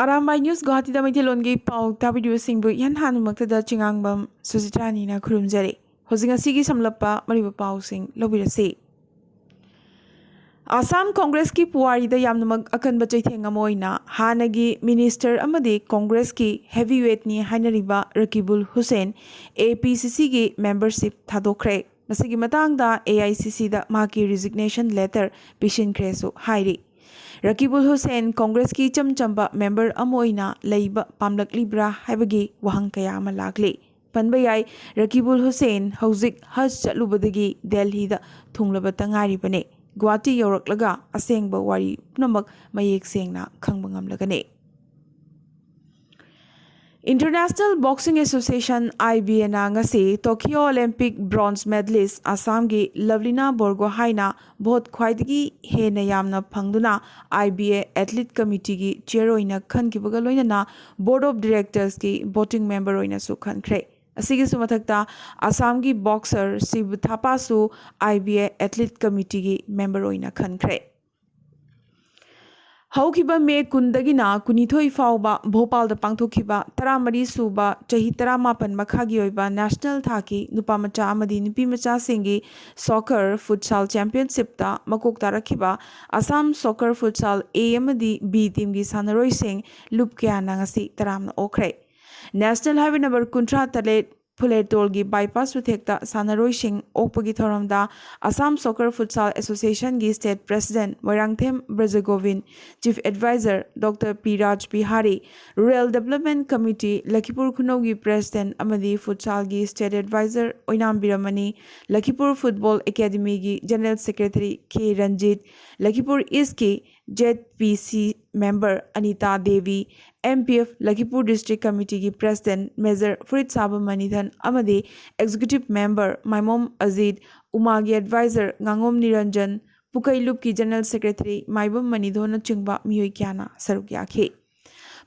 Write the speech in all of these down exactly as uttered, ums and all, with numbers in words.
Arambai news ꯒꯨꯋꯥꯍꯥꯇꯤꯗ ꯃꯩꯇꯩꯂꯣꯟꯒꯤ ꯄꯥꯎ ꯇꯥꯕꯤꯔꯤꯕꯁꯤꯡꯕꯨ ꯏꯍꯥꯟ ꯍꯥꯟꯕꯃꯛꯇꯗ ꯆꯤꯉꯥꯡꯕꯝ ꯁꯨꯖꯤꯇ꯭ꯔꯥꯅꯤꯅ ꯈꯨꯔꯨꯝꯖꯔꯤ꯫ ꯍꯧꯖꯤꯛ ꯉꯁꯤꯒꯤ ꯁꯝꯂꯞꯄ ꯃꯔꯨꯑꯣꯏꯕ ꯄꯥꯎꯁꯤꯡ ꯂꯧꯕꯤꯔꯁꯤ꯫ ꯑꯁꯥꯝ ꯀꯣꯡꯒ꯭ꯔꯦꯁꯀꯤ ꯄꯨꯋꯥꯔꯤꯗ ꯌꯥꯝꯅꯃꯛ ꯑꯀꯟꯕ ꯆꯩꯊꯦꯡ ꯑꯃ ꯑꯣꯏꯅ ꯍꯥꯟꯅꯒꯤ ꯃꯤꯅꯤꯁꯇꯔ ꯑꯃꯗꯤ ꯀꯣꯡꯒ꯭ꯔꯦꯁꯀꯤ ꯍꯦꯚꯤꯋꯦꯠꯅꯤ ꯍꯥꯏꯅꯔꯤꯕ ꯔꯀꯤꯕꯨꯜ ꯍꯨꯁꯦꯟ ꯑꯦ ꯄꯤ ꯁꯤ ꯁꯤꯒꯤ ꯃꯦꯝꯕꯔꯁꯤꯞ ꯊꯥꯗꯣꯛꯈ꯭ꯔꯦ꯫ ꯃꯁꯤꯒꯤ ꯃꯇꯥꯡꯗ ꯑꯦ ꯑꯥꯏ ꯁꯤ ꯁꯤꯗ ꯃꯍꯥꯛꯀꯤ ꯔꯤꯖꯤꯒꯅꯦꯁꯟ ꯂꯦꯇꯔ ꯄꯤꯁꯤꯟꯈ꯭ꯔꯦꯁꯨ ꯍꯥꯏꯔꯤ꯫ ꯔꯀꯤꯕꯨꯜ ꯍꯨꯁꯦꯟ ꯀꯣꯡꯒ꯭ꯔꯦꯁꯀꯤ ꯏꯆꯝ ꯆꯝꯕ ꯃꯦꯝꯕꯔ ꯑꯃ ꯑꯣꯏꯅ ꯂꯩꯕ ꯄꯥꯝꯂꯛꯂꯤꯕ꯭ꯔꯥ ꯍꯥꯏꯕꯒꯤ ꯋꯥꯍꯪ ꯀꯌꯥ ꯑꯃ ꯂꯥꯛꯂꯤ꯫ ꯄꯟꯕ ꯌꯥꯏ, ꯔꯀꯤꯕꯨꯜ ꯍꯨꯁꯦꯟ ꯍꯧꯖꯤꯛ ꯍꯖ ꯆꯠꯂꯨꯕꯗꯒꯤ ꯗꯦꯜꯍꯤꯗ ꯊꯨꯡꯂꯕꯇ ꯉꯥꯏꯔꯤꯕꯅꯤ꯫ ꯒꯨꯋꯥꯍꯥꯇꯤ ꯌꯧꯔꯛꯂꯒ ꯑꯁꯦꯡꯕ ꯋꯥꯔꯤ ꯄꯨꯝꯅꯃꯛ ꯃꯌꯦꯛ ꯁꯦꯡꯅ ꯈꯪꯕ ꯉꯝꯂꯒꯅꯤ꯫ International Boxing Association, I B A ꯅ ꯉꯁꯤ ꯇꯣꯀꯤꯌꯣ ꯑꯣꯂꯦꯝꯄꯤꯛ ꯕ꯭ꯔꯣꯟꯖ ꯃꯦꯗꯂꯤꯁ ꯑꯁꯥꯝꯒꯤ ꯂꯚꯂꯤꯅꯥ ꯕꯣꯔꯒꯣꯍꯥꯏꯅ ꯚꯣꯠ ꯈ꯭ꯋꯥꯏꯗꯒꯤ ꯍꯦꯟꯅ ꯌꯥꯝꯅ ꯐꯪꯗꯨꯅ I B A ꯑꯦꯊꯂꯤꯠ ꯀꯃꯤꯇꯤꯒꯤ ꯆꯤꯌꯔ ꯑꯣꯏꯅ ꯈꯟꯈꯤꯕꯒ ꯂꯣꯏꯅꯅ ꯕꯣꯔꯗ ꯑꯣꯐ ꯗꯤꯔꯦꯛꯇꯔꯁꯀꯤ ꯚꯣꯇꯤꯡ ꯃꯦꯝꯕꯔ ꯑꯣꯏꯅꯁꯨ ꯈꯟꯈ꯭ꯔꯦ꯫ ꯑꯁꯤꯒꯤꯁꯨ ꯃꯊꯛꯇ ꯑꯁꯥꯝꯒꯤ ꯕꯣꯛꯁꯔ ꯁꯤꯕꯨ ꯊꯥꯄꯥꯁꯨ I B A ꯑꯦꯊꯂꯤꯠ ꯀꯃꯤꯇꯤꯒꯤ ꯃꯦꯝꯕꯔ ꯑꯣꯏꯅ ꯈꯟꯈ꯭ꯔꯦ꯫ ꯍꯧꯈꯤꯕ ꯃꯦ ꯀꯨꯟꯗꯒꯤꯅ ꯀꯨꯟꯅꯤꯊꯣꯏ ꯐꯥꯎꯕ ꯚꯣꯄꯥꯜꯗ ꯄꯥꯡꯊꯣꯛꯈꯤꯕ ꯇꯔꯥꯃꯔꯤ ꯁꯨꯕ ꯆꯍꯤ ꯇꯔꯥꯃꯥꯄꯟ ꯃꯈꯥꯒꯤ ꯑꯣꯏꯕ ꯅꯦꯁꯅꯦꯜ ꯊꯥꯛꯀꯤ ꯅꯨꯄꯥ ꯃꯆꯥ ꯑꯃꯗꯤ ꯅꯨꯄꯤ ꯃꯆꯥꯁꯤꯡꯒꯤ ꯁꯣꯀꯔ ꯐꯨꯠꯁꯥꯜ ꯆꯦꯝꯄꯤꯌꯟꯁꯤꯞꯇ ꯃꯀꯣꯛ ꯇꯥꯔꯛꯈꯤꯕ ꯑꯁꯥꯝ ꯁꯣꯀꯔ ꯐꯨꯠꯁꯥꯜ A ꯑꯃꯗꯤ B ꯇꯤꯝꯒꯤ ꯁꯥꯟꯅꯔꯣꯏꯁꯤꯡ ꯂꯨꯞ ꯀꯌꯥꯅ ꯉꯁꯤ ꯇꯔꯥꯝꯅ ꯑꯣꯛꯈ꯭ꯔꯦ꯫ ꯅꯦꯁꯅꯦꯜ ꯍꯥꯏꯋꯦ ꯅꯝꯕꯔ ꯀꯨꯟꯊ꯭ꯔꯥ ꯇꯔꯦꯠ ꯐꯨꯂꯦꯇꯣꯜꯒꯤ ꯕꯥꯏꯄꯥꯁ ꯃꯊꯛꯇ ꯁꯥꯟꯅꯔꯣꯏꯁꯤꯡ ꯑꯣꯛꯄꯒꯤ ꯊꯧꯔꯝꯗ ꯑꯁꯥꯝ ꯁꯣꯀꯔ ꯐꯨꯠꯁꯥꯜ ꯑꯦꯁꯣꯁꯤꯌꯦꯁꯟꯒꯤ state president Moirangthem Brajagobin, chief advisor doctor P Raj Bihari, rural development committee Lakhipur ꯈꯨꯅꯧꯒꯤ ꯄ꯭ꯔꯦꯁꯤꯗꯦꯟꯠ ꯑꯃꯗꯤ ꯐꯨꯠꯁꯥꯜꯒꯤ ꯁ꯭ꯇꯦꯠ ꯑꯦꯗꯚꯥꯏꯖꯔ ꯑꯣꯏꯅꯥꯝ ꯕꯤꯔꯃꯅꯤ, ꯂꯈꯤꯄꯨꯔ ꯐꯨꯠꯕꯣꯜ ꯑꯦꯀꯥꯗꯃꯤꯒꯤ general secretary K Ranjit, Lakhipur ꯏꯁ꯭ꯠꯀꯤ Z P C member Anita Devi, M P F Lakhipur district ꯀꯃꯤꯇꯤꯒꯤ ꯄ꯭ꯔꯦꯁꯤꯗꯦꯟꯠ ꯃꯦꯖꯔ ꯐꯨꯔꯤꯠꯁꯥꯕꯝ ꯃꯅꯤꯊꯟ ꯑꯃꯗꯤ ꯑꯦꯛꯖꯤꯀ꯭ꯌꯨꯇꯤꯚ ꯃꯦꯝꯕꯔ ꯃꯥꯏꯃꯣꯝ ꯑꯖꯤꯠ, ꯎꯃꯥꯒꯤ ꯑꯦꯗꯚꯥꯏꯖꯔ ꯉꯥꯉꯣꯝ ꯅꯤꯔꯟꯖꯟ, ꯄꯨꯀꯩꯂꯨꯞꯀꯤ ꯖꯦꯅꯔꯦꯜ ꯁꯦꯀ꯭ꯔꯦꯇꯔꯤ ꯃꯥꯏꯕꯝ ꯃꯅꯤꯙꯣꯟꯅꯆꯤꯡꯕ ꯃꯤꯑꯣꯏ ꯀꯌꯥꯅ ꯁꯔꯨꯛ ꯌꯥꯈꯤ꯫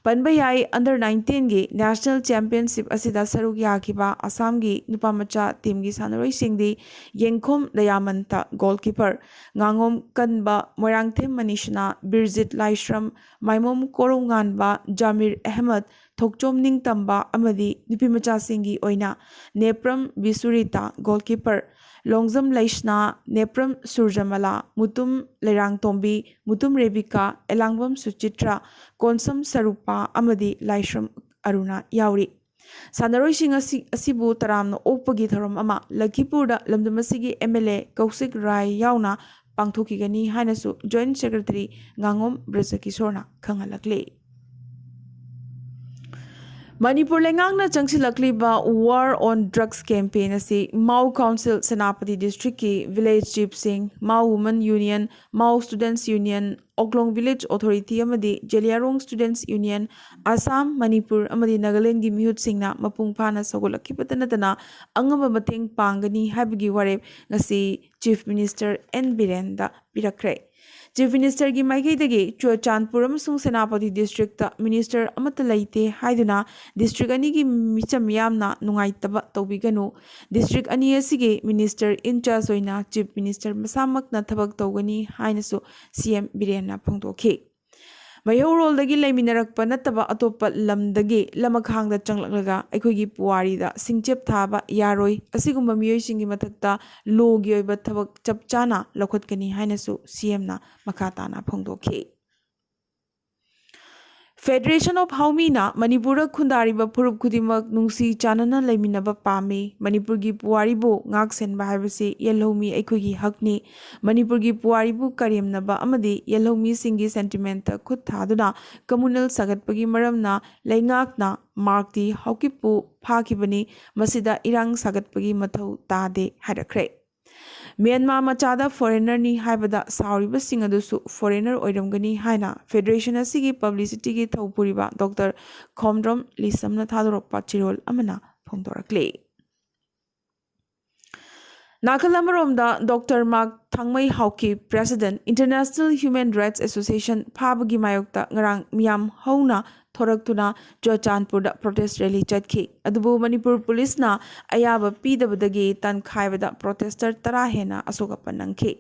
ꯄꯟꯕ ꯌꯥꯏ, under nineteenꯒꯤ national championship ꯑꯁꯤꯗ ꯁꯔꯨꯛ ꯌꯥꯈꯤꯕ ꯑꯁꯥꯝꯒꯤ ꯅꯨꯄꯥ ꯃꯆꯥ teamꯒꯤ ꯁꯥꯟꯅꯔꯣꯏꯁꯤꯡꯗꯤ ꯌꯦꯡꯈꯣꯝ ꯗꯌꯥꯃꯟꯇ goalkeeper, ꯉꯥꯉꯣꯝ ꯀꯟꯕ ꯃꯣꯏꯔꯥꯡꯊꯦꯝ ꯃꯅꯤꯁꯅꯥ, ꯕꯤꯔꯖꯤꯠ ꯂꯥꯏꯁ꯭ꯔꯝ, ꯃꯥꯏꯃꯣꯝ ꯀꯣꯔꯧꯉꯥꯟꯕ, ꯖꯥꯃꯤꯔ ꯑꯍꯃꯗ, ꯊꯣꯛꯆꯣꯝ ꯅꯤꯡꯇꯝꯕ ꯑꯃꯗꯤ ꯅꯨꯄꯤꯃꯆꯥꯁꯤꯡꯒꯤ ꯑꯣꯏꯅ ꯅꯦꯄ꯭ꯔꯝ ꯕꯤꯁꯨꯔꯤꯇꯥ goalkeeper, ꯂꯣꯡꯖꯝ ꯂꯩꯁꯅꯥ, ꯅꯦꯄ꯭ꯔꯝ ꯁꯨꯔꯖꯃꯂꯥ, ꯃꯨꯇꯨꯝ ꯂꯩꯔꯥꯡꯇꯣꯝꯕꯤ, ꯃꯨꯇꯨꯝ ꯔꯦꯕꯤꯀꯥ, ꯑꯦꯂꯥꯡꯕꯝ ꯁꯨꯆꯤꯇ꯭ꯔ, ꯀꯣꯟꯁꯝ ꯁꯔꯨꯄꯥ ꯑꯃꯗꯤ ꯂꯥꯏꯁ꯭ꯔꯝ ꯑꯔꯨꯅꯥ ꯌꯥꯎꯔꯤ꯫ ꯁꯥꯟꯅꯔꯣꯏꯁꯤꯡ ꯑꯁꯤ, ꯑꯁꯤꯕꯨ ꯇꯔꯥꯝꯅ ꯑꯣꯛꯄꯒꯤ ꯊꯧꯔꯝ ꯑꯃ ꯂꯈꯤꯄꯨꯔꯗ ꯂꯝꯗꯝ ꯑꯁꯤꯒꯤ MLA ꯀꯧꯁꯤꯛ ꯔꯥꯏ ꯌꯥꯎꯅ ꯄꯥꯡꯊꯣꯛꯈꯤꯒꯅꯤ ꯍꯥꯏꯅꯁꯨ Joint Secretary ꯉꯥꯉꯣꯝ ꯕ꯭ꯔꯖꯀꯤꯁꯣꯔꯅ ꯈꯪꯍꯜꯂꯛꯂꯤ꯫ ꯃꯅꯤꯄꯨꯔ ꯂꯩꯉꯥꯛꯅ ꯆꯪꯁꯤꯜꯂꯛꯂꯤꯕ War on Drugs campaign ꯑꯁꯤ Mao Council, Senapati districtꯀꯤ village chiefꯁꯤꯡ, Mao Women Union, Mao Students Union, ꯑꯣꯛꯂꯣꯡ village authority ꯑꯃꯗꯤ ꯖꯦꯂꯤꯌꯥꯔꯣꯡ Students Union, ꯑꯁꯥꯝ, ꯃꯅꯤꯄꯨꯔ ꯑꯃꯗꯤ ꯅꯥꯒꯥꯂꯦꯟꯗꯒꯤ ꯃꯤꯍꯨꯠꯁꯤꯡꯅ ꯃꯄꯨꯡ ꯐꯥꯅ ꯁꯧꯒꯠꯂꯛꯈꯤꯕꯇ ꯅꯠꯇꯅ ꯑꯉꯝꯕ ꯃꯇꯦꯡ ꯄꯥꯡꯒꯅꯤ ꯍꯥꯏꯕꯒꯤ ꯋꯥꯔꯦꯞ ꯉꯁꯤ Chief Minister N ꯕꯤꯔꯦꯟꯗ ꯄꯤꯔꯛꯈ꯭ꯔꯦ꯫ Chief Ministerꯒꯤ ꯃꯥꯏꯀꯩꯗꯒꯤ ꯆꯨꯔꯆꯥꯟꯄꯨꯔ ꯑꯃꯁꯨꯡ ꯁꯦꯅꯥꯄꯇꯤ districtꯇ minister ꯑꯃꯠꯇ ꯂꯩꯇꯦ ꯍꯥꯏꯗꯨꯅ district ꯑꯅꯤꯒꯤ ꯃꯤꯆꯝ ꯃꯤꯌꯥꯝꯅ ꯅꯨꯡꯉꯥꯏꯇꯕ ꯇꯧꯕꯤꯒꯅꯨ, district ꯑꯅꯤ ꯑꯁꯤꯒꯤ minister in charge ꯑꯣꯏꯅ Chief Minister ꯃꯁꯥꯃꯛꯅ ꯊꯕꯛ ꯇꯧꯒꯅꯤ ꯍꯥꯏꯅꯁꯨ CM ꯕꯤꯔꯦꯟꯅ ꯐꯣꯡꯗꯣꯛꯈꯤ꯫ ꯃꯩꯍꯧꯔꯣꯜꯗꯒꯤ ꯂꯩꯃꯤꯟꯅꯔꯛꯄ ꯅꯠꯇꯕ ꯑꯇꯣꯞꯄ ꯂꯝꯗꯒꯤ ꯂꯃꯈꯥꯡꯗ ꯆꯪꯂꯛꯂꯒ ꯑꯩꯈꯣꯏꯒꯤ ꯄꯨꯋꯥꯔꯤꯗ ꯁꯤꯡꯆꯦꯞ ꯊꯥꯕ ꯌꯥꯔꯣꯏ꯫ ꯑꯁꯤꯒꯨꯝꯕ ꯃꯤꯑꯣꯏꯁꯤꯡꯒꯤ ꯃꯊꯛꯇ lawꯒꯤ ꯑꯣꯏꯕ ꯊꯕꯛ ꯆꯞ ꯆꯥꯅ ꯂꯧꯈꯠꯀꯅꯤ ꯍꯥꯏꯅꯁꯨ CMꯅ ꯃꯈꯥ ꯇꯥꯅ ꯐꯣꯡꯗꯣꯛꯈꯤ꯫ Federation of ꯍꯥꯎꯃꯤꯅ ꯃꯅꯤꯄꯨꯔꯗ ꯈꯨꯟꯗꯥꯔꯤꯕ ꯐꯨꯔꯨꯞ ꯈꯨꯗꯤꯡꯃꯛ ꯅꯨꯡꯁꯤ ꯆꯥꯟꯅꯅ ꯂꯩꯃꯤꯟꯅꯕ ꯄꯥꯝꯃꯤ꯫ ꯃꯅꯤꯄꯨꯔꯒꯤ ꯄꯨꯋꯥꯔꯤꯕꯨ ꯉꯥꯛ ꯁꯦꯟꯕ ꯍꯥꯏꯕꯁꯤ ꯌꯦꯜꯍꯧꯃꯤ ꯑꯩꯈꯣꯏꯒꯤ ꯍꯛꯅꯤ꯫ ꯃꯅꯤꯄꯨꯔꯒꯤ ꯄꯨꯋꯥꯔꯤꯕꯨ ꯀꯔꯦꯝꯅꯕ ꯑꯃꯗꯤ ꯌꯦꯜꯍꯧꯃꯤꯁꯤꯡꯒꯤ sentimentꯇ ꯈꯨꯠ ꯊꯥꯗꯨꯅ communal ꯁꯥꯒꯠꯄꯒꯤ ꯃꯔꯝꯅ ꯂꯩꯉꯥꯛꯅ ꯃꯥꯔꯛꯇꯤ ꯍꯥꯎꯀꯤꯞꯄꯨ ꯐꯥꯈꯤꯕꯅꯤ꯫ ꯃꯁꯤꯗ ꯏꯔꯥꯡ ꯁꯥꯒꯠꯄꯒꯤ ꯃꯊꯧ ꯇꯥꯗꯦ ꯍꯥꯏꯔꯛꯈ꯭ꯔꯦ꯫ ꯃ꯭ꯌꯥꯟꯃꯥꯔ ꯃꯆꯥꯗ foreignerꯅꯤ ꯍꯥꯏꯕꯗ ꯁꯥꯎꯔꯤꯕꯁꯤꯡ ꯑꯗꯨꯁꯨ foreigner ꯑꯣꯏꯔꯝꯒꯅꯤ ꯍꯥꯏꯅ federation ꯑꯁꯤꯒꯤ publicityꯒꯤ ꯊꯧ ꯄꯨꯔꯤꯕ Doctor ꯈꯣꯝꯗ꯭ꯔꯣꯝ ꯂꯤꯁꯝꯅ ꯊꯥꯗꯣꯔꯛꯄ ꯆꯦꯔꯣꯜ ꯑꯃꯅ ꯐꯣꯡꯗꯣꯔꯛꯂꯤ꯫ ꯅꯥꯀꯜ ꯑꯃꯔꯣꯝꯗ, doctor Mark Thangmei Haokip, president, international human rights association ꯐꯥꯕꯒꯤ ꯃꯥꯌꯣꯛꯇ ꯉꯔꯥꯡ ꯃꯤꯌꯥꯝ ꯍꯧꯅ ꯊꯣꯔꯛꯇꯨꯅ ꯆꯨꯔꯆꯥꯟꯄꯨꯔꯗ ꯄ꯭ꯔꯣꯇꯦꯁ ꯔꯦꯂꯤ ꯆꯠꯈꯤ꯫ ꯑꯗꯨꯕꯨ ꯃꯅꯤꯄꯨꯔ ꯄꯨꯂꯤꯁꯅ ꯑꯌꯥꯕ ꯄꯤꯗꯕꯗꯒꯤ ꯇꯟꯈꯥꯏꯕꯗ ꯄ꯭ꯔꯣꯇꯦꯁꯇꯔ ꯇꯔꯥ ꯍꯦꯟꯅ ꯑꯁꯣꯛ ꯑꯄꯟ ꯅꯪꯈꯤ꯫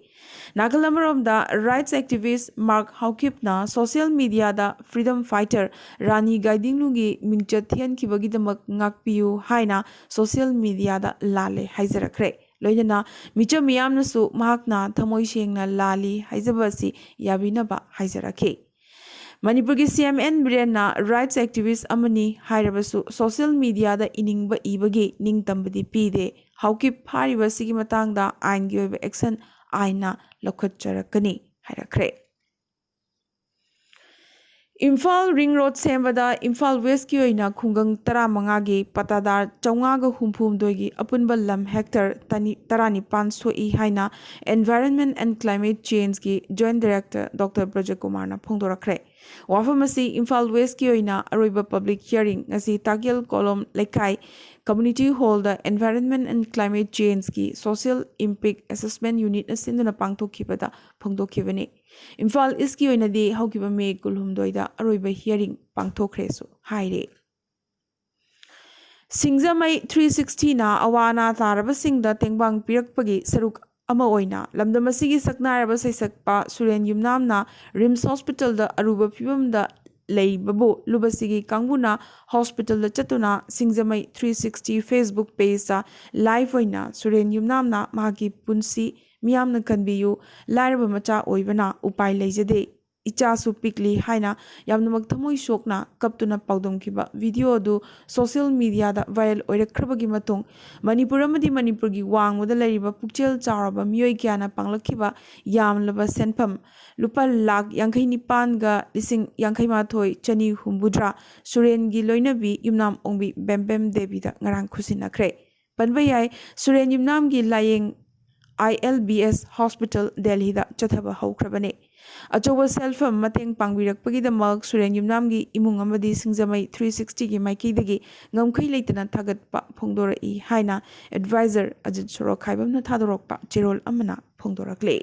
ꯅꯥꯀꯜ ꯑꯃꯔꯣꯝꯗ, ꯔꯥꯏꯠꯁ ꯑꯦꯛꯇꯤꯚꯤꯁ꯭ꯠ ꯃꯥꯔꯛ ꯍꯥꯎꯀꯤꯞꯅ ꯁꯣꯁꯤꯌꯦꯜ ꯃꯤꯗꯤꯌꯥꯗ ꯐ꯭ꯔꯤꯗꯝ ꯐꯥꯏꯇꯔ ꯔꯥꯅꯤ ꯒꯥꯏꯗꯤꯡꯂꯨꯒꯤ ꯃꯤꯡꯆꯠ ꯊꯤꯍꯟꯈꯤꯕꯒꯤꯗꯃꯛ ꯉꯥꯛꯄꯤꯌꯨ ꯍꯥꯏꯅ ꯁꯣꯁꯤꯌꯦꯜ ꯃꯤꯗꯤꯌꯥꯗ ꯂꯥꯜꯂꯦ ꯍꯥꯏꯖꯔꯛꯈ꯭ꯔꯦ꯫ ꯂꯣꯏꯅꯅ ꯃꯤꯆꯝ ꯃꯤꯌꯥꯝꯅꯁꯨ ꯃꯍꯥꯛꯅ ꯊꯃꯣꯏ ꯁꯦꯡꯅ ꯂꯥꯜꯂꯤ ꯍꯥꯏꯖꯕ ꯑꯁꯤ ꯌꯥꯕꯤꯅꯕ ꯍꯥꯏꯖꯔꯛꯈꯤ꯫ ꯃꯅꯤꯄꯨꯔꯒꯤ ꯁꯤ ꯑꯦꯝ ꯑꯦꯟ ꯕꯤꯔꯦꯟꯅ ꯔꯥꯏꯠꯁ ꯑꯦꯛꯇꯤꯚꯤꯁ꯭ꯠ ꯑꯃꯅꯤ ꯍꯥꯏꯔꯕꯁꯨ ꯁꯣꯁꯤꯌꯦꯜ ꯃꯤꯗꯤꯌꯥꯗ ꯏꯅꯤꯡꯕ ꯏꯕꯒꯤ ꯅꯤꯡꯇꯝꯕꯗꯤ ꯄꯤꯗꯦ꯫ ꯍꯥꯎꯀꯤꯞ ꯐꯥꯔꯤꯕ ꯑꯁꯤꯒꯤ ꯃꯇꯥꯡꯗ ꯑꯥꯏꯟꯒꯤ ꯑꯣꯏꯕ ꯑꯦꯛꯁꯟ ꯑꯥꯏꯟꯅ ꯂꯧꯈꯠꯆꯔꯛꯀꯅꯤ ꯍꯥꯏꯔꯛꯈ꯭ꯔꯦ꯫ ꯏꯝꯐꯥꯜ ꯔꯤꯡ ꯔꯣꯗ ꯁꯦꯝꯕꯗ ꯏꯝꯐꯥꯜ ꯋꯦꯁꯀꯤ ꯑꯣꯏꯅ ꯈꯨꯡꯒꯪ ꯇꯔꯥꯃꯉꯥꯒꯤ ꯄꯇꯥꯗꯥꯔ ꯆꯥꯝꯃꯉꯥꯒ ꯍꯨꯝꯐꯨꯍꯨꯝꯗꯣꯏꯒꯤ ꯑꯄꯨꯟꯕ ꯂꯝ ꯍꯦꯛꯇꯔ ꯇꯅꯤ-, ꯇꯔꯥꯅꯤꯄꯥꯟ ꯁꯣꯛꯏ ꯍꯥꯏꯅ Environment and Climate Changeꯀꯤ Joint Director ꯗꯣꯛꯇꯔ ꯕ꯭ꯔꯖꯀꯨꯃꯥꯔꯅ ꯐꯣꯡꯗꯣꯔꯛꯈ꯭ꯔꯦ꯫ ꯋꯥꯐꯝ ꯑꯁꯤ ꯏꯝꯐꯥꯜ ꯋꯦꯁꯀꯤ ꯑꯣꯏꯅ ꯑꯔꯣꯏꯕ ꯄꯕ꯭ꯂꯤꯛ ꯍꯤꯌꯔꯤꯡ ꯉꯁꯤ ꯇꯥꯀꯦꯜ ꯀꯣꯂꯣꯝ ꯂꯩꯀꯥꯏ ꯀꯝꯃ꯭ꯌꯨꯅꯤꯇꯤ ꯍꯣꯜꯗ Environment and Climate Changeꯀꯤ Social Impact Assessment Unitꯅ ꯁꯤꯟꯗꯨꯅ ꯄꯥꯡꯊꯣꯛꯈꯤꯕꯗ ꯐꯣꯡꯗꯣꯛꯈꯤꯕꯅꯤ꯫ ꯏꯝꯐꯥꯜ ꯏꯁꯀꯤ ꯑꯣꯏꯅꯗꯤ ꯍꯧꯈꯤꯕ ꯃꯦ ꯀꯨꯟꯍꯨꯝꯗꯣꯏꯗ ꯑꯔꯣꯏꯕ ꯍꯤꯌꯔꯤꯡ ꯄꯥꯡꯊꯣꯛꯈ꯭ꯔꯦꯁꯨ ꯍꯥꯏꯔꯤ꯫ ꯁꯤꯡꯖꯃꯩ three sixtyꯅ ꯑꯋꯥ ꯑꯅꯥ ꯇꯥꯔꯕꯁꯤꯡꯗ ꯇꯦꯡꯕꯥꯡ ꯄꯤꯔꯛꯄꯒꯤ ꯁꯔꯨꯛ ꯑꯃ ꯑꯣꯏꯅ ꯂꯝꯗꯝ ꯑꯁꯤꯒꯤ ꯁꯛꯅꯥꯏꯔꯕ ꯁꯩꯁꯛꯄ ꯁꯨꯔꯦꯟ ꯌꯨꯝꯅꯥꯝꯅ ꯔꯤꯝꯁ ꯍꯣꯁꯄꯤꯇꯥꯜꯗ ꯑꯔꯨꯕ ꯐꯤꯕꯝꯗ ꯂꯩꯕꯕꯨ ꯂꯨꯕꯁꯤꯒꯤ ꯀꯥꯡꯕꯨꯅ ꯍꯣꯁꯄꯤꯇꯥꯜꯗ ꯆꯠꯇꯨꯅ ꯁꯤꯡꯖꯃꯩ three sixty Facebook pageꯇ live ꯑꯣꯏꯅ ꯁꯨꯔꯦꯟ ꯌꯨꯝꯅꯥꯝꯅ ꯃꯍꯥꯛꯀꯤ ꯄꯨꯟꯁꯤ ꯃꯤꯌꯥꯝꯅ ꯀꯟꯕꯤꯌꯨ, ꯂꯥꯏꯔꯕ ꯃꯆꯥ ꯑꯣꯏꯕꯅ ꯎꯄꯥꯏ ꯂꯩꯖꯗꯦ, ꯏꯆꯥꯁꯨ ꯄꯤꯛꯂꯤ ꯍꯥꯏꯅ ꯌꯥꯝꯅꯃꯛ ꯊꯃꯣꯏ ꯁꯣꯛꯅ ꯀꯞꯇꯨꯅ ꯄꯥꯎꯗꯝꯈꯤꯕ video ꯑꯗꯨ social mediaꯗ viral ꯑꯣꯏꯔꯛꯈ꯭ꯔꯕꯒꯤ ꯃꯇꯨꯡ, ꯃꯅꯤꯄꯨꯔ ꯑꯃꯗꯤ ꯃꯅꯤꯄꯨꯔꯒꯤ ꯋꯥꯡꯃꯗ ꯂꯩꯔꯤꯕ ꯄꯨꯛꯆꯦꯜ ꯆꯥꯎꯔꯕ ꯃꯤꯑꯣꯏ ꯀꯌꯥꯅ ꯄꯥꯡꯂꯛꯈꯤꯕ ꯌꯥꯝꯂꯕ ꯁꯦꯟꯐꯝ ꯂꯨꯄꯥ ꯂꯥꯈ ꯌꯥꯡꯈꯩ ꯅꯤꯄꯥꯟꯒ ꯂꯤꯁꯤꯡ ꯌꯥꯡꯈꯩ ꯃꯥꯊꯣꯏ ꯆꯅꯤ ꯍꯨꯝꯐꯨꯇꯔꯥ ꯁꯨꯔꯦꯟꯒꯤ ꯂꯣꯏꯅꯕꯤ ꯌꯨꯝꯅꯥꯝ ꯑꯣꯡꯕꯤ ꯕꯦꯝꯕꯦꯝ ꯗꯦꯕꯤꯗ ꯉꯔꯥꯡ ꯈꯨꯠꯁꯤꯟꯅꯈ꯭ꯔꯦ꯫ ꯄꯟꯕ ꯌꯥꯏ, ꯁꯨꯔꯦꯟ ꯌꯨꯝꯅꯥꯝꯒꯤ ꯂꯥꯏꯌꯦꯡ I L B S Hospital, ꯗꯦꯜꯍꯤꯗ ꯆꯠꯊꯕ ꯍꯧꯈ꯭ꯔꯕꯅꯤ꯫ ꯑꯆꯧꯕ ꯁꯦꯜꯐꯝ ꯃꯇꯦꯡ ꯄꯥꯡꯕꯤꯔꯛꯄꯒꯤꯗꯃꯛ ꯁꯨꯔꯦꯟ ꯌꯨꯝꯅꯥꯝꯒꯤ ꯏꯃꯨꯡ ꯑꯃꯗꯤ ꯁꯤꯡꯖꯃꯩ three sixty ꯒꯤ ꯃꯥꯏꯀꯩꯗꯒꯤ ꯉꯝꯈꯩ ꯂꯩꯇꯅ ꯊꯥꯒꯠꯄ ꯐꯣꯡꯗꯣꯔꯛꯏ ꯍꯥꯏꯅ ꯑꯦꯗꯚꯥꯏꯖꯔ ꯑꯖꯤꯠ ꯁꯣꯔꯣꯈꯥꯏꯕꯝꯅ ꯊꯥꯗꯣꯔꯛꯄ ꯆꯦꯔꯣꯜ ꯑꯃꯅ ꯐꯣꯡꯗꯣꯔꯛꯂꯤ꯫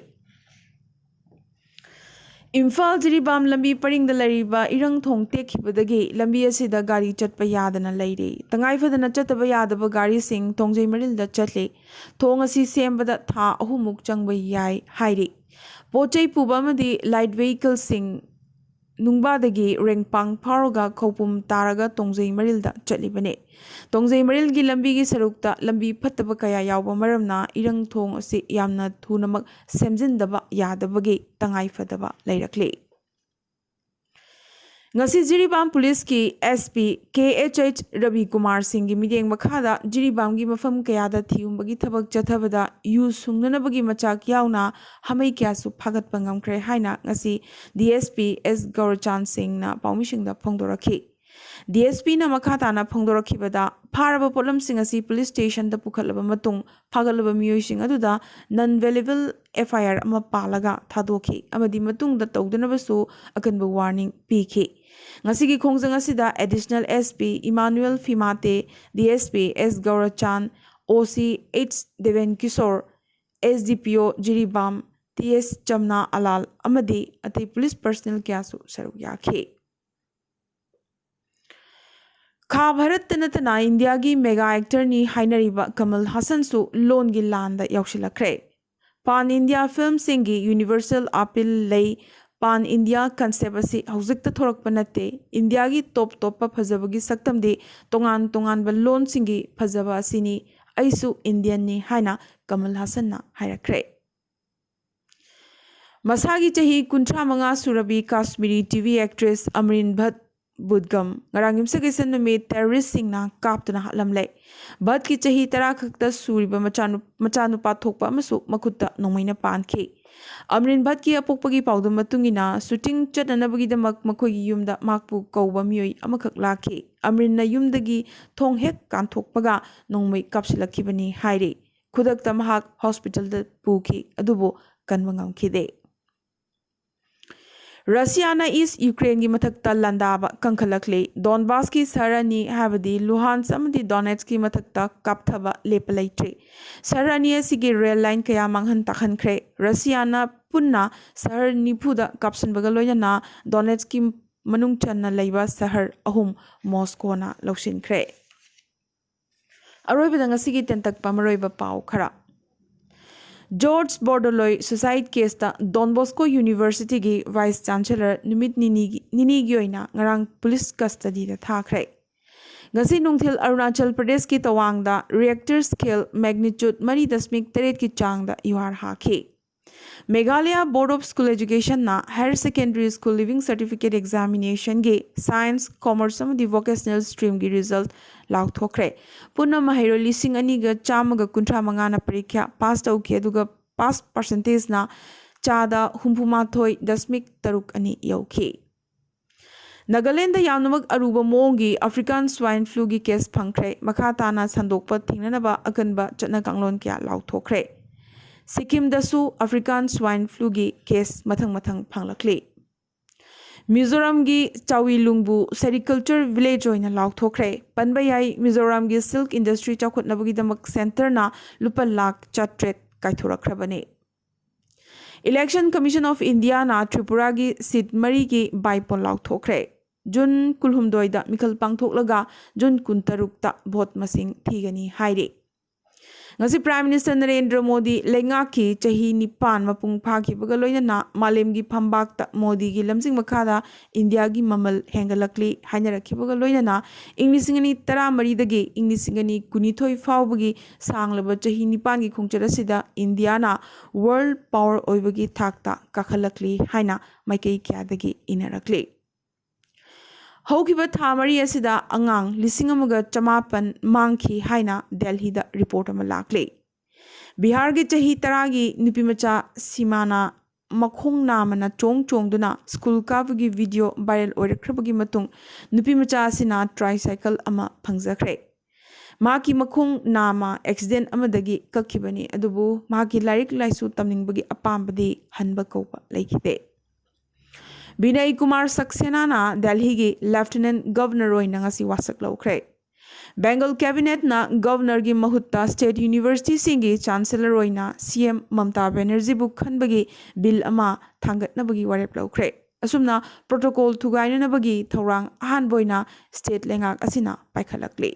ꯏꯝꯐꯥꯜ ꯖꯤꯔꯤꯕꯥꯝ ꯂꯝꯕꯤ ꯄꯔꯤꯡꯗ ꯂꯩꯔꯤꯕ ꯏꯔꯪ ꯊꯣꯡ ꯇꯦꯛꯈꯤꯕꯗꯒꯤ ꯂꯝꯕꯤ ꯑꯁꯤꯗ ꯒꯥꯔꯤ ꯆꯠꯄ ꯌꯥꯗꯅ ꯂꯩꯔꯦ꯫ ꯇꯉꯥꯏ ꯐꯗꯅ ꯆꯠꯇꯕ ꯌꯥꯗꯕ ꯒꯥꯔꯤꯁꯤꯡ ꯇꯣꯡꯖꯩ ꯃꯔꯤꯜꯗ ꯆꯠꯂꯤ꯫ ꯊꯣꯡ ꯑꯁꯤ ꯁꯦꯝꯕꯗ ꯊꯥ ꯑꯍꯨꯝꯃꯨꯛ ꯆꯪꯕ ꯌꯥꯏ ꯍꯥꯏꯔꯤ꯫ ꯄꯣꯠ ꯆꯩ ꯄꯨꯕ ꯑꯃꯗꯤ ꯂꯥꯏꯠ ꯚꯦꯍꯤꯀꯜꯁꯤꯡ ꯅꯨꯡꯕꯥꯗꯒꯤ ꯔꯦꯡꯄꯥꯡ ꯐꯥꯎꯔꯒ ꯈꯧꯄꯨꯝ ꯇꯥꯔꯒ ꯇꯣꯡꯖꯩ ꯃꯔꯤꯜꯗ ꯆꯠꯂꯤꯕꯅꯤ꯫ ꯇꯣꯡꯖꯩ ꯃꯔꯤꯜꯒꯤ ꯂꯝꯕꯤꯒꯤ ꯁꯔꯨꯛꯇ ꯂꯝꯕꯤ ꯐꯠꯇꯕ ꯀꯌꯥ ꯌꯥꯎꯕ ꯃꯔꯝꯅ ꯏꯔꯪ ꯊꯣꯡ ꯑꯁꯤ ꯌꯥꯝꯅ ꯊꯨꯅꯃꯛ ꯁꯦꯝꯖꯤꯟꯗꯕ ꯌꯥꯗꯕꯒꯤ ꯇꯉꯥꯏ ꯐꯗꯕ ꯂꯩꯔꯛꯂꯤ꯫ ꯉꯁꯤ ꯖꯤꯔꯤꯕꯥꯝ ꯄꯨꯂꯤꯁꯀꯤ S P K H H Ravi Kumar ꯁꯤꯡꯒꯤ ꯃꯤꯠꯌꯦꯡ ꯃꯈꯥꯗ ꯖꯤꯔꯤꯕꯥꯝꯒꯤ ꯃꯐꯝ ꯀꯌꯥꯗ ꯊꯤꯍꯨꯝꯕꯒꯤ ꯊꯕꯛ ꯆꯠꯊꯕꯗ ꯌꯨ ꯁꯨꯡꯅꯅꯕꯒꯤ ꯃꯆꯥꯛ ꯌꯥꯎꯅ ꯍꯥꯃꯩ ꯀꯌꯥꯁꯨ ꯐꯥꯒꯠꯄ ꯉꯝꯈ꯭ꯔꯦ ꯍꯥꯏꯅ ꯉꯁꯤ D S P S ꯒꯧꯔꯆꯥꯟ ꯁꯤꯡꯅ ꯄꯥꯎꯃꯤꯁꯤꯡꯗ ꯐꯣꯡꯗꯣꯔꯛꯈꯤ꯫ D S P ꯅ ꯃꯈꯥ ꯇꯥꯅ ꯐꯣꯡꯗꯣꯔꯛꯈꯤꯕꯗ, ꯐꯥꯔꯕ ꯄꯣꯠꯂꯝꯁꯤꯡ ꯑꯁꯤ ꯄꯨꯂꯤꯁ ꯁ꯭ꯇꯦꯁꯟꯗ ꯄꯨꯈꯠꯂꯕ ꯃꯇꯨꯡ, ꯐꯥꯒꯠꯂꯕ ꯃꯤꯑꯣꯏꯁꯤꯡ ꯑꯗꯨꯗ non bailable F I R ꯑꯃ ꯄꯥꯜꯂꯒ ꯊꯥꯗꯣꯛꯈꯤ ꯑꯃꯗꯤ ꯃꯇꯨꯡꯗ ꯇꯧꯗꯅꯕꯁꯨ ꯑꯀꯟꯕ ꯋꯥꯔꯅꯤꯡ ꯄꯤꯈꯤ꯫ ꯉꯁꯤꯒꯤ ꯈꯣꯡꯖꯪ ꯑꯁꯤꯗ Additional S P Emmanuel Phimate, D S P S ꯒꯧꯔꯆꯥꯟ, O C H Deben Kishore, S D P O Jiribam, T S ꯆꯝꯅꯥ ꯑꯂꯥꯜ ꯑꯃꯗꯤ ꯑꯇꯩ ꯄꯨꯂꯤꯁ ꯄꯔꯁꯅꯦꯜ ꯀꯌꯥꯁꯨ ꯁꯔꯨꯛ ꯌꯥꯈꯤ꯫ ꯈꯥ ꯚꯥꯔꯠꯇ ꯅꯠꯇꯅ ꯏꯟꯗꯤꯌꯥꯒꯤ ꯃꯦꯒꯥ ꯑꯦꯛꯇꯔꯅꯤ ꯍꯥꯏꯅꯔꯤꯕ ꯀꯃꯜ ꯍꯥꯁꯟꯁꯨ ꯂꯣꯟꯒꯤ ꯂꯥꯟꯗ ꯌꯥꯎꯁꯤꯜꯂꯛꯈ꯭ꯔꯦ꯫ ꯄꯥꯟ ꯏꯟꯗꯤꯌꯥ ꯐꯤꯜꯝꯁꯤꯡꯒꯤ ꯌꯨꯅꯤꯚꯔꯁꯦꯜ ꯑꯄꯤꯜ ꯂꯩ꯫ ꯄꯥꯟ ꯏꯟꯗꯤꯌꯥ ꯀꯟꯁꯦꯞ ꯑꯁꯤ ꯍꯧꯖꯤꯛꯇ ꯊꯣꯔꯛꯄ ꯅꯠꯇꯦ꯫ ꯏꯟꯗꯤꯌꯥꯒꯤ ꯇꯣꯞ ꯇꯣꯞꯄ ꯐꯖꯕꯒꯤ ꯁꯛꯇꯝꯗꯤ ꯇꯣꯉꯥꯟ ꯇꯣꯉꯥꯟꯕ ꯂꯣꯟꯁꯤꯡꯒꯤ ꯐꯖꯕ ꯑꯁꯤꯅꯤ꯫ ꯑꯩꯁꯨ ꯏꯟꯗꯤꯌꯟꯅꯤ ꯍꯥꯏꯅ ꯀꯃꯜ ꯍꯥꯁꯟꯅ ꯍꯥꯏꯔꯛꯈ꯭ꯔꯦ꯫ ꯃꯁꯥꯒꯤ ꯆꯍꯤ ꯀꯨꯟꯊ꯭ꯔꯥ ꯃꯉꯥ ꯁꯨꯔꯕꯤ Kashmiri T V actress ꯑꯃꯔꯤꯟ ꯚꯠ Budgam ꯉꯔꯥꯡ ꯌꯨꯝꯁꯀꯩꯁ ꯅꯨꯃꯤꯠ ꯇꯦꯔꯣꯔꯤꯁꯁꯤꯡꯅ ꯀꯥꯞꯇꯨꯅ ꯍꯥꯠꯂꯝꯂꯦ꯫ ꯚꯠꯀꯤ ꯆꯍꯤ ꯇꯔꯥ ꯈꯛꯇ ꯁꯨꯔꯤꯕ ꯃꯆꯥꯅꯨ-, ꯃꯆꯥꯅꯨꯄꯥ ꯊꯣꯛꯄ ꯑꯃꯁꯨ ꯃꯈꯨꯠꯇ ꯅꯣꯡꯃꯩꯅ ꯄꯥꯟꯈꯤ꯫ ꯑꯃꯔꯤꯟ ꯚꯠꯀꯤ ꯑꯄꯣꯛꯄꯒꯤ ꯄꯥꯎꯗꯝ ꯃꯇꯨꯡ ꯏꯟꯅ, ꯁꯨꯇꯤꯡ ꯆꯠꯅꯅꯕꯒꯤꯗꯃꯛ ꯃꯈꯣꯏꯒꯤ ꯌꯨꯝꯗ ꯃꯍꯥꯛꯄꯨ ꯀꯧꯕ ꯃꯤꯑꯣꯏ ꯑꯃꯈꯛ ꯂꯥꯛꯈꯤ꯫ ꯑꯃꯔꯤꯟꯅ ꯌꯨꯝꯗꯒꯤ ꯊꯣꯡ ꯍꯦꯛ ꯀꯥꯟꯊꯣꯛꯄꯒ ꯅꯣꯡꯃꯩ ꯀꯥꯞꯁꯤꯜꯂꯛꯈꯤꯕꯅꯤ ꯍꯥꯏꯔꯤ꯫ ꯈꯨꯗꯛꯇ ꯃꯍꯥꯛ ꯍꯣꯁꯄꯤꯇꯥꯜꯗ ꯄꯨꯈꯤ, ꯑꯗꯨꯕꯨ ꯀꯟꯕ ꯉꯝꯈꯤꯗꯦ꯫ ꯔꯁꯤꯌꯥꯅ ꯏꯁ ꯌꯨꯀ꯭ꯔꯦꯟꯒꯤ ꯃꯊꯛꯇ ꯂꯥꯟꯗꯥꯕ ꯀꯟꯈꯠꯂꯛꯂꯤ꯫ ꯗꯣꯟꯕꯥꯁꯀꯤ ꯁꯍꯔ ꯑꯅꯤ, ꯍꯥꯏꯕꯗꯤ ꯂꯨꯍꯥꯟꯁ ꯑꯃꯗꯤ ꯗꯣꯅꯦꯠꯁꯀꯤ ꯃꯊꯛꯇ ꯀꯥꯞꯊꯕ ꯂꯦꯞꯄ ꯂꯩꯇ꯭ꯔꯤ꯫ ꯁꯍꯔ ꯑꯅꯤ ꯑꯁꯤꯒꯤ ꯔꯦꯜ ꯂꯥꯏꯟ ꯀꯌꯥ ꯃꯥꯡꯍꯟ ꯇꯥꯛꯍꯟꯈ꯭ꯔꯦ꯫ ꯔꯁꯤꯌꯥꯅ ꯄꯨꯟꯅ ꯁꯍꯔ ꯅꯤꯐꯨꯗ ꯀꯥꯞꯁꯤꯟꯕꯒ ꯂꯣꯏꯅꯅ ꯗꯣꯅꯦꯠꯁꯀꯤ ꯃꯅꯨꯡ ꯆꯟꯅ ꯂꯩꯕ ꯁꯍꯔ ꯑꯍꯨꯝ ꯃꯣꯁꯀꯣꯅ ꯂꯧꯁꯤꯟꯈ꯭ꯔꯦ꯫ ꯑꯔꯣꯏꯕꯗ ꯉꯁꯤꯒꯤ ꯇꯦꯟꯇꯛꯄ ꯃꯔꯨꯑꯣꯏꯕ ꯄꯥꯎ ꯈꯔ꯫ ꯖꯣꯔꯖ ꯕꯣꯔꯗꯣꯂꯣꯏ ꯁꯨꯁꯥꯏꯠ ꯀꯦꯁꯇ ꯗꯣꯟ ꯕꯣꯁꯀꯣ ꯌꯨꯅꯤꯚꯔꯁꯤꯇꯤꯒꯤ ꯚꯥꯏꯁ ꯆꯥꯟꯁꯦꯂꯔ ꯅꯨꯃꯤꯠ ꯅꯤꯅꯤꯒꯤ, ꯅꯤꯅꯤꯒꯤ ꯑꯣꯏꯅ ꯉꯔꯥꯡ ꯄꯨꯂꯤꯁ ꯀꯁꯇꯗꯤꯗ ꯊꯥꯈ꯭ꯔꯦ꯫ ꯉꯁꯤ ꯅꯨꯡꯊꯤꯜ ꯑꯔꯨꯅꯥꯆꯜ ꯄ꯭ꯔꯗꯦꯁꯀꯤ ꯇꯋꯥꯡꯗ ꯔꯤꯑꯦꯛꯇꯔ ꯁ꯭ꯀꯦꯜ ꯃꯦꯒꯅꯤꯆꯨꯠ ꯃꯔꯤ ꯗꯁꯃꯤꯛ ꯇꯔꯦꯠꯀꯤ ꯆꯥꯡꯗ ꯌꯨꯍꯥꯔ ꯍꯥꯈꯤ꯫ ꯃꯦꯘꯥꯂꯌꯥ ꯕꯣꯔꯗ ꯑꯣꯐ ꯁ꯭ꯀꯨꯜ ꯑꯦꯖꯨꯀꯦꯁꯟꯅ higher secondary school leaving certificate ꯑꯦꯛꯖꯥꯃꯤꯅꯦꯁꯟꯒꯤ ꯁꯥꯏꯟꯁ, ꯀꯣꯃꯔꯁ ꯑꯃꯗꯤ ꯚꯣꯀꯦꯁꯅꯦꯜ ꯁ꯭ꯇ꯭ꯔꯤꯝꯒꯤ ꯔꯤꯖꯜꯠ ꯂꯥꯎꯊꯣꯛꯈ꯭ꯔꯦ꯫ ꯄꯨꯟꯅ ꯃꯍꯩꯔꯣꯏ ꯂꯤꯁꯤꯡ ꯑꯅꯤꯒ ꯆꯥꯝꯃꯒ ꯀꯨꯟꯊ꯭ꯔꯥ ꯃꯉꯥꯅ ꯄꯔꯤꯈ꯭ꯌꯥ ꯄꯥꯁ ꯇꯧꯈꯤ, ꯑꯗꯨꯒ ꯄꯥꯁ ꯄꯥꯔꯁꯦꯟꯇꯦꯖꯅ ꯆꯥꯗ ꯍꯨꯝꯐꯨ ꯃꯥꯊꯣꯏ ꯗꯁꯃꯤꯛ ꯇꯔꯨꯛ ꯑꯅꯤ ꯌꯧꯈꯤ꯫ ꯅꯥꯒꯥꯂꯦꯟꯗ ꯌꯥꯝꯅꯃꯛ ꯑꯔꯨꯕ ꯃꯑꯣꯡꯒꯤ ꯑꯐ꯭ꯔꯤꯀꯥꯟ ꯁ꯭ꯋꯥꯏꯟ ꯐ꯭ꯂꯨꯒꯤ ꯀꯦꯁ ꯐꯪꯈ꯭ꯔꯦ꯫ ꯃꯈꯥ ꯇꯥꯅ ꯁꯟꯗꯣꯛꯄ ꯊꯤꯡꯅꯅꯕ ꯑꯀꯟꯕ ꯆꯠꯅ ꯀꯥꯡꯂꯣꯟ ꯀꯌꯥ ꯂꯥꯎꯊꯣꯛꯈ꯭ꯔꯦ꯫ ꯁꯤꯛꯀꯤꯝꯗꯁꯨ ꯑꯐ꯭ꯔꯤꯀꯥꯟ ꯁ꯭ꯋꯥꯏꯟ ꯐ꯭ꯂꯨꯒꯤ ꯀꯦꯁ ꯃꯊꯪ ꯃꯊꯪ ꯐꯪꯂꯛꯂꯤ꯫ ꯃꯤꯖꯣꯔꯥꯝꯒꯤ ꯆꯥꯋꯤꯂꯨꯡꯕꯨ ꯁꯦꯔꯤꯀꯜꯆꯔ ꯚꯤꯂꯦꯖ ꯑꯣꯏꯅ ꯂꯥꯎꯊꯣꯛꯈ꯭ꯔꯦ꯫ ꯄꯟꯕ ꯌꯥꯏ, ꯃꯤꯖꯣꯔꯥꯝꯒꯤ ꯁꯤꯜꯛ ꯏꯟꯗꯁꯇ꯭ꯔꯤ ꯆꯥꯎꯈꯠꯅꯕꯒꯤꯗꯃꯛ ꯁꯦꯟꯇꯔꯅ ꯂꯨꯄꯥ ꯂꯥꯈ ꯆꯥꯇ꯭ꯔꯦꯠ ꯀꯥꯏꯊꯣꯔꯛꯈ꯭ꯔꯕꯅꯤ꯫ Election Commission of Indiaꯅ ꯇ꯭ꯔꯤꯄꯨꯔꯥꯒꯤ ꯁꯤꯠ ꯃꯔꯤꯒꯤ ꯕꯥꯏꯄꯣꯜ ꯂꯥꯎꯊꯣꯛꯈ꯭ꯔꯦ꯫ ꯖꯨꯟ ꯀꯨꯟꯍꯨꯝꯗꯣꯏꯗ ꯃꯤꯈꯜ ꯄꯥꯡꯊꯣꯛꯂꯒ ꯖꯨꯟ ꯀꯨꯟꯇꯔꯨꯛꯇ ꯚꯣꯠ ꯃꯁꯤꯡ ꯊꯤꯒꯅꯤ ꯍꯥꯏꯔꯤ꯫ ꯉꯁꯤ ꯄ꯭ꯔꯥꯏꯝ ꯃꯤꯅꯤꯁꯇꯔ ꯅꯔꯦꯟꯗ꯭ꯔ ꯃꯣꯗꯤ ꯂꯩꯉꯥꯛꯀꯤ ꯆꯍꯤ ꯅꯤꯄꯥꯟ ꯃꯄꯨꯡ ꯐꯥꯈꯤꯕꯒ ꯂꯣꯏꯅꯅ ꯃꯥꯂꯦꯝꯒꯤ ꯐꯝꯕꯥꯛꯇ ꯃꯣꯗꯤꯒꯤ ꯂꯝꯖꯤꯡ ꯃꯈꯥꯗ ꯏꯟꯗꯤꯌꯥꯒꯤ ꯃꯃꯜ ꯍꯦꯟꯒꯠꯂꯛꯂꯤ ꯍꯥꯏꯅꯔꯛꯈꯤꯕꯒ ꯂꯣꯏꯅꯅ ꯏꯪ ꯂꯤꯁꯤꯡ ꯑꯅꯤ ꯇꯔꯥꯃꯔꯤꯗꯒꯤ ꯏꯪ ꯂꯤꯁꯤꯡ ꯑꯅꯤ ꯀꯨꯟꯅꯤꯊꯣꯏ ꯐꯥꯎꯕꯒꯤ ꯁꯥꯡꯂꯕ ꯆꯍꯤ ꯅꯤꯄꯥꯟꯒꯤ ꯈꯣꯡꯆꯠ ꯑꯁꯤꯗ ꯏꯟꯗꯤꯌꯥꯅ ꯋꯥꯔꯜꯗ ꯄꯥꯋꯔ ꯑꯣꯏꯕꯒꯤ ꯊꯥꯛꯇ ꯀꯥꯈꯠꯂꯛꯂꯤ ꯍꯥꯏꯅ ꯃꯥꯏꯀꯩ ꯀꯌꯥꯗꯒꯤ ꯏꯅꯔꯛꯂꯤ꯫ ꯍꯧꯈꯤꯕ ꯊꯥ ꯃꯔꯤ ꯑꯁꯤꯗ ꯑꯉꯥꯡ ꯂꯤꯁꯤꯡ ꯑꯃꯒ ꯆꯃꯥꯄꯟ ꯃꯥꯡꯈꯤ ꯍꯥꯏꯅ ꯗꯦꯜꯍꯤꯗ ꯔꯤꯄꯣꯔꯠ ꯑꯃ ꯂꯥꯛꯂꯤ꯫ ꯕꯤꯍꯥꯔꯒꯤ ꯆꯍꯤ ꯇꯔꯥꯒꯤ ꯅꯨꯄꯤꯃꯆꯥ ꯁꯤꯃꯥꯅ ꯃꯈꯣꯡ ꯅꯥꯝꯃꯅ ꯆꯣꯡ ꯆꯣꯡꯗꯨꯅ ꯁ꯭ꯀꯨꯜ ꯀꯥꯕꯒꯤ ꯚꯤꯗꯤꯑꯣ ꯚꯥꯏꯔꯦꯜ ꯑꯣꯏꯔꯛꯈ꯭ꯔꯕꯒꯤ ꯃꯇꯨꯡ ꯅꯨꯄꯤꯃꯆꯥ ꯑꯁꯤꯅ ꯇ꯭ꯔꯥꯏꯁꯥꯏꯀꯜ ꯑꯃ ꯐꯪꯖꯈ꯭ꯔꯦ꯫ ꯃꯍꯥꯛꯀꯤ ꯃꯈꯣꯡ ꯅꯥꯝꯃ ꯑꯦꯛꯁꯤꯗꯦꯟ ꯑꯃꯗꯒꯤ ꯀꯛꯈꯤꯕꯅꯤ, ꯑꯗꯨꯕꯨ ꯃꯍꯥꯛꯀꯤ ꯂꯥꯏꯔꯤꯛ ꯂꯥꯏꯁꯨ ꯇꯝꯅꯤꯡꯕꯒꯤ ꯑꯄꯥꯝꯕꯗꯤ ꯍꯟꯕ ꯀꯧꯕ ꯂꯩꯈꯤꯗꯦ꯫ ꯕꯤꯅꯌ ꯀꯨꯃꯥꯔ ꯁꯛꯁꯦꯅꯥꯅ ꯗꯦꯜꯍꯤꯒꯤ ꯂꯦꯐꯇꯤꯅꯦꯟꯠ ꯒꯕꯔꯅꯔ ꯑꯣꯏꯅ ꯉꯁꯤ ꯋꯥꯁꯛ ꯂꯧꯈ꯭ꯔꯦ꯫ ꯕꯦꯡꯒꯜ ꯀꯦꯕꯤꯅꯦꯠꯅ ꯒꯕꯔꯅꯔꯒꯤ ꯃꯍꯨꯠꯇ ꯁ꯭ꯇꯦꯠ ꯌꯨꯅꯤꯚꯔꯁꯤꯇꯤꯁꯤꯡꯒꯤ ꯆꯥꯟꯁꯦꯂꯔ ꯑꯣꯏꯅ ꯁꯤ ꯑꯦꯝ ꯃꯝꯇꯥ ꯕꯦꯅꯔꯖꯤꯕꯨ ꯈꯟꯕꯒꯤ ꯕꯤꯜ ꯑꯃ ꯊꯥꯡꯒꯠꯅꯕꯒꯤ ꯋꯥꯔꯦꯞ ꯂꯧꯈ꯭ꯔꯦ꯫ ꯑꯁꯨꯝꯅ ꯄ꯭ꯔꯣꯇꯣꯀꯣꯜ ꯊꯨꯒꯥꯏꯅꯅꯕꯒꯤ ꯊꯧꯔꯥꯡ ꯑꯍꯥꯟꯕ ꯑꯣꯏꯅ ꯁ꯭ꯇꯦꯠ ꯂꯩꯉꯥꯛ ꯑꯁꯤꯅ ꯄꯥꯏꯈꯠꯂꯛꯂꯤ꯫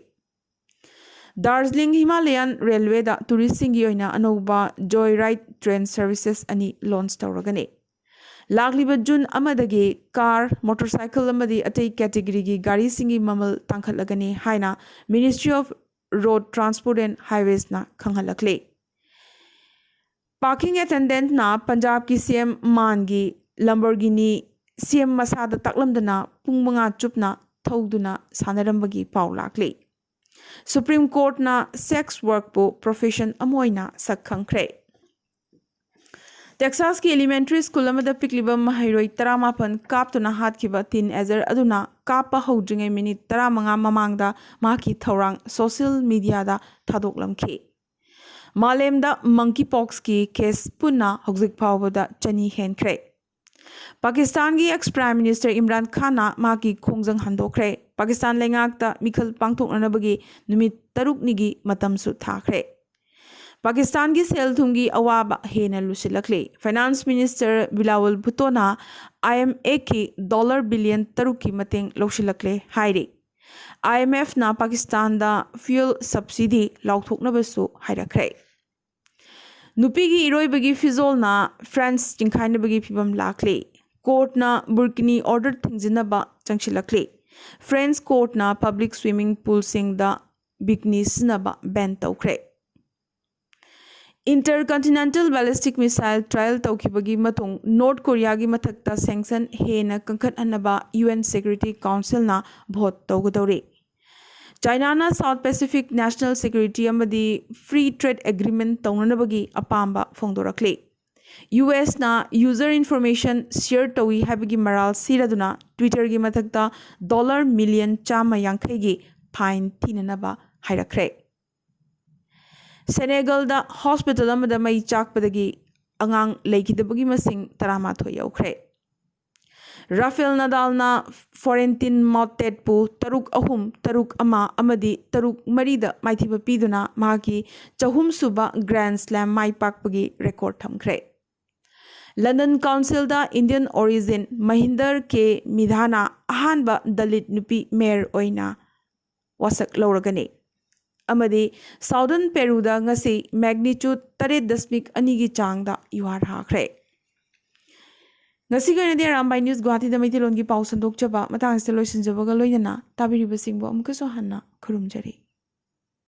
ꯗꯥꯔꯖꯤꯂꯤꯡ ꯍꯤꯃꯥꯂꯌꯥꯟ ꯔꯦꯜꯋꯦꯗ ꯇꯨꯔꯤꯁꯁꯤꯡꯒꯤ ꯑꯣꯏꯅ ꯑꯅꯧꯕ ꯖꯣꯏ ꯔꯥꯏꯗ ꯇ꯭ꯔꯦꯟ ꯁꯔꯚꯤꯁꯦꯁ ꯑꯅꯤ ꯂꯣꯟꯆ ꯇꯧꯔꯒꯅꯤ꯫ ꯂꯥꯛꯂꯤꯕ ꯖꯨꯟ ꯑꯃꯗꯒꯤ ꯀꯥꯔ, ꯃꯣꯇꯣꯔꯁꯥꯏꯀꯜ ꯑꯃꯗꯤ ꯑꯇꯩ ꯀꯦꯇꯦꯒꯣꯔꯤꯒꯤ ꯒꯥꯔꯤꯁꯤꯡꯒꯤ ꯃꯃꯜ ꯇꯥꯡꯈꯠꯂꯒꯅꯤ ꯍꯥꯏꯅ Ministry of Road Transport and Highwaysꯅ ꯈꯪꯍꯜꯂꯛꯂꯤ꯫ ꯄꯥꯔꯀꯤꯡ ꯑꯦꯇꯦꯟꯗꯦꯟꯠꯅ ꯄꯟꯖꯥꯕꯀꯤ ꯁꯤ ꯑꯦꯝ ꯃꯥꯟꯒꯤ ꯂꯝꯕꯣꯔꯒꯤꯅꯤ ꯁꯤ ꯑꯦꯝ ꯃꯁꯥꯗ ꯇꯥꯛꯂꯝꯗꯅ ꯄꯨꯡ ꯃꯉꯥ ꯆꯨꯞꯅ ꯊꯧꯗꯨꯅ ꯁꯥꯟꯅꯔꯝꯕꯒꯤ ꯄꯥꯎ ꯂꯥꯛꯂꯤ꯫ ꯁꯨꯄ꯭ꯔꯤꯝ ꯀꯣꯔꯠꯅ ꯁꯦꯛꯁ ꯋꯥꯔꯛꯄꯨ ꯄ꯭ꯔꯣꯐꯦꯁꯟ ꯑꯃ ꯑꯣꯏꯅ ꯁꯛ ꯈꯪꯈ꯭ꯔꯦ꯫ ꯇꯦꯛꯁꯥꯁꯀꯤ ꯏꯂꯤꯃꯦꯟꯇꯔꯤ ꯁ꯭ꯀꯨꯜ ꯑꯃꯗ ꯄꯤꯛꯂꯤꯕ ꯃꯍꯩꯔꯣꯏ ꯇꯔꯥꯃꯥꯄꯟ ꯀꯥꯞꯇꯨꯅ ꯍꯥꯠꯈꯤꯕ ꯇꯤꯟ ꯑꯦꯖꯔ ꯑꯗꯨꯅ ꯀꯥꯞꯄ ꯍꯧꯗ꯭ꯔꯤꯉꯩ ꯃꯤꯅꯤꯠ ꯇꯔꯥꯃꯉꯥ ꯃꯃꯥꯡꯗ ꯃꯍꯥꯛꯀꯤ ꯊꯧꯔꯥꯡ ꯁꯣꯁꯤꯌꯦꯜ ꯃꯤꯗꯤꯌꯥꯗ ꯊꯥꯗꯣꯛꯂꯝꯈꯤ꯫ ꯃꯥꯂꯦꯝꯗ ꯃꯪꯀꯤ ꯄꯣꯛꯁꯀꯤ ꯀꯦꯁ ꯄꯨꯟꯅ ꯍꯧꯖꯤꯛ ꯐꯥꯎꯕꯗ ꯆꯅꯤ ꯍꯦꯟꯈ꯭ꯔꯦ꯫ ꯄꯥꯀꯤꯁꯇꯥꯟꯒꯤ ꯑꯦꯛꯁ ꯄ꯭ꯔꯥꯏꯝ ꯃꯤꯅꯤꯁꯇꯔ ꯏꯝꯔꯥꯟ ꯈꯥꯟꯅ ꯃꯍꯥꯛꯀꯤ ꯈꯣꯡꯖꯪ ꯍꯟꯗꯣꯛꯈ꯭ꯔꯦ꯫ ꯄꯥꯀꯤꯁꯇꯥꯟ ꯂꯩꯉꯥꯛꯇ ꯃꯤꯈꯜ ꯄꯥꯡꯊꯣꯛꯅꯅꯕꯒꯤ ꯅꯨꯃꯤꯠ ꯇꯔꯨꯛꯅꯤꯒꯤ ꯃꯇꯝꯁꯨ ꯊꯥꯈ꯭ꯔꯦ꯫ ꯄꯥꯀꯤꯁꯇꯥꯟꯒꯤ ꯁꯦꯜ ꯊꯨꯝꯒꯤ ꯑꯋꯥꯕ ꯍꯦꯟꯅ ꯂꯨꯁꯤꯜꯂꯛꯂꯤ꯫ ꯐꯥꯏꯅꯥꯟꯁ ꯃꯤꯅꯤꯁꯇꯔ ꯕꯤꯂꯥꯋꯜ ꯚꯨꯇꯣꯅ ꯑꯥꯏ ꯑꯦꯝ ꯑꯦꯐꯀꯤ ꯗꯣꯂꯔ ꯕꯤꯂꯤꯌꯟ ꯇꯔꯨꯛꯀꯤ ꯃꯇꯦꯡ ꯂꯧꯁꯤꯜꯂꯛꯂꯦ ꯍꯥꯏꯔꯤ꯫ ꯑꯥꯏ ꯑꯦꯝ ꯑꯦꯐꯅ ꯄꯥꯀꯤꯁꯇꯥꯟꯗ ꯐ꯭ꯌꯨꯑꯦꯜ ꯁꯕꯁꯤꯗꯤ ꯂꯥꯎꯊꯣꯛꯅꯕꯁꯨ ꯍꯥꯏꯔꯛꯈ꯭ꯔꯦ꯫ ꯅꯨꯄꯤꯒꯤ ꯏꯔꯣꯏꯕꯒꯤ ꯐꯤꯖꯣꯜꯅ ꯐ꯭ꯔꯦꯟꯁ ꯆꯤꯡꯈꯥꯏꯅꯕꯒꯤ ꯐꯤꯚꯝ ꯂꯥꯛꯂꯤ꯫ ꯀꯣꯔꯠꯅ ꯕꯨꯔꯀꯤꯅꯤ ꯑꯣꯔꯗꯔ ꯊꯤꯡꯖꯤꯟꯅꯕ ꯆꯪꯁꯤꯜꯂꯛꯂꯤ꯫ ꯐ꯭ꯔꯦꯟꯁ ꯀꯣꯔꯠꯅ ꯄꯕ꯭ꯂꯤꯛ ꯁ꯭ꯋꯤꯃꯤꯡ ꯄꯨꯜꯁꯤꯡꯗ ꯕꯤꯀꯤꯅꯤ ꯁꯤꯖꯤꯟꯅꯕ ꯕꯦꯟ ꯇꯧꯈ꯭ꯔꯦ꯫ ꯏꯟꯇꯔꯀꯟꯇꯤꯅꯦꯟꯇꯜ ꯕꯦꯂꯤꯁꯇꯤꯛ ꯃꯤꯁꯥꯏꯜ ꯇ꯭ꯔꯥꯏꯜ ꯇꯧꯈꯤꯕꯒꯤ ꯃꯇꯨꯡ ꯅꯣꯔꯠ ꯀꯣꯔꯤꯌꯥꯒꯤ ꯃꯊꯛꯇ ꯁꯦꯡꯁꯟ ꯍꯦꯟꯅ ꯀꯟꯈꯠꯍꯟꯅꯕ ꯌꯨ ꯑꯦꯟ ꯁꯦꯀ꯭ꯌꯨꯔꯤꯇꯤ ꯀꯥꯎꯟꯁꯤꯜꯅ ꯚꯣꯠ ꯇꯧꯒꯗꯧꯔꯤ꯫ ꯆꯥꯏꯅꯥꯅ ꯁꯥꯎꯠ ꯄꯦꯁꯤꯐꯤꯛ ꯅꯦꯁꯅꯦꯜ ꯁꯦꯀ꯭ꯌꯨꯔꯤꯇꯤ ꯑꯃꯗꯤ ꯐ꯭ꯔꯤ ꯇ꯭ꯔꯦꯗ ꯑꯦꯒ꯭ꯔꯤꯃꯦꯟꯠ ꯇꯧꯅꯅꯕꯒꯤ ꯑꯄꯥꯝꯕ ꯐꯣꯡꯗꯣꯔꯛꯂꯤ꯫ ꯌꯨ ꯑꯦꯁꯅ ꯌꯨꯖꯔ ꯏꯟꯐꯣꯔꯃꯦꯁꯟ ꯁꯤꯌꯔ ꯇꯧꯏ ꯍꯥꯏꯕꯒꯤ ꯃꯔꯥꯜ ꯁꯤꯔꯗꯨꯅ ꯇ꯭ꯋꯤꯇꯔꯒꯤ ꯃꯊꯛꯇ ꯗꯣꯂꯔ ꯃꯤꯂꯤꯌꯟ ꯆꯥꯝꯃ ꯌꯥꯡꯈꯩꯒꯤ ꯐꯥꯏꯟ ꯊꯤꯅꯅꯕ ꯍꯥꯏꯔꯛꯈ꯭ꯔꯦ꯫ ꯁꯦꯅꯦꯒꯜꯗ ꯍꯣꯁꯄꯤꯇꯥꯜ ꯑꯃꯗ ꯃꯩ ꯆꯥꯛꯄꯗꯒꯤ ꯑꯉꯥꯡ ꯂꯩꯈꯤꯗꯕꯒꯤ ꯃꯁꯤꯡ ꯇꯔꯥꯃꯥꯊꯣꯏ ꯌꯧꯈ꯭ꯔꯦ꯫ ꯔꯥꯐꯦꯜ ꯅꯗꯥꯜꯅ ꯐ꯭ꯂꯣꯔꯦꯟꯇꯤꯟ ꯃꯥꯎꯇꯦꯠꯄꯨ ꯇꯔꯨꯛ ꯑꯍꯨꯝ, ꯇꯔꯨꯛ ꯑꯃ ꯑꯃꯗꯤ ꯇꯔꯨꯛ ꯃꯔꯤꯗ ꯃꯥꯏꯊꯤꯕ ꯄꯤꯗꯨꯅ ꯃꯍꯥꯛꯀꯤ ꯆꯍꯨꯝꯁꯨꯕ ꯒ꯭ꯔꯥꯟ ꯁ꯭ꯂꯦꯝ ꯃꯥꯏ ꯄꯥꯛꯄꯒꯤ ꯔꯦꯀꯣꯔꯗ ꯊꯝꯈ꯭ꯔꯦ꯫ ꯂꯟꯗꯟ ꯀꯥꯎꯟꯁꯤꯜꯗ ꯏꯟꯗꯤꯌꯟ ꯑꯣꯔꯤꯖꯤꯟ ꯃꯍꯤꯟꯗꯔ ꯀꯦ ꯃꯤꯙꯥꯅ ꯑꯍꯥꯟꯕ ꯗꯂꯤꯠ ꯅꯨꯄꯤ ꯃꯦꯌꯔ ꯑꯣꯏꯅ ꯋꯥꯁꯛ ꯂꯧꯔꯒꯅꯤ꯫ ꯑꯃꯗꯤ ꯁꯥꯎꯗꯔꯟ ꯄꯦꯔꯨꯗ ꯉꯁꯤ ꯃꯦꯒꯅꯤꯆꯨꯠ ꯇꯔꯦꯠ ꯗꯁꯃꯤꯛ ꯑꯅꯤꯒꯤ ꯆꯥꯡꯗ ꯌꯨꯍꯥꯔ ꯍꯥꯈ꯭ꯔꯦ꯫ ꯉꯁꯤꯒꯤ ꯑꯣꯏꯅꯗꯤ ꯑꯔꯥꯝꯕꯥꯏ ꯅ꯭ꯌꯨꯁ ꯒꯨꯋꯥꯍꯥꯇꯤꯗ ꯃꯩꯇꯩꯂꯣꯟꯒꯤ ꯄꯥꯎ ꯁꯟꯗꯣꯛꯆꯕ ꯃꯇꯥꯡ ꯑꯁꯤꯗ ꯂꯣꯏꯁꯤꯟꯖꯕꯒ ꯂꯣꯏꯅꯅ ꯇꯥꯕꯤꯔꯤꯕꯁꯤꯡꯕꯨ ꯑꯃꯨꯛꯀꯁꯨ ꯍꯟꯅ ꯈꯨꯔꯨꯝꯖꯔꯤ꯫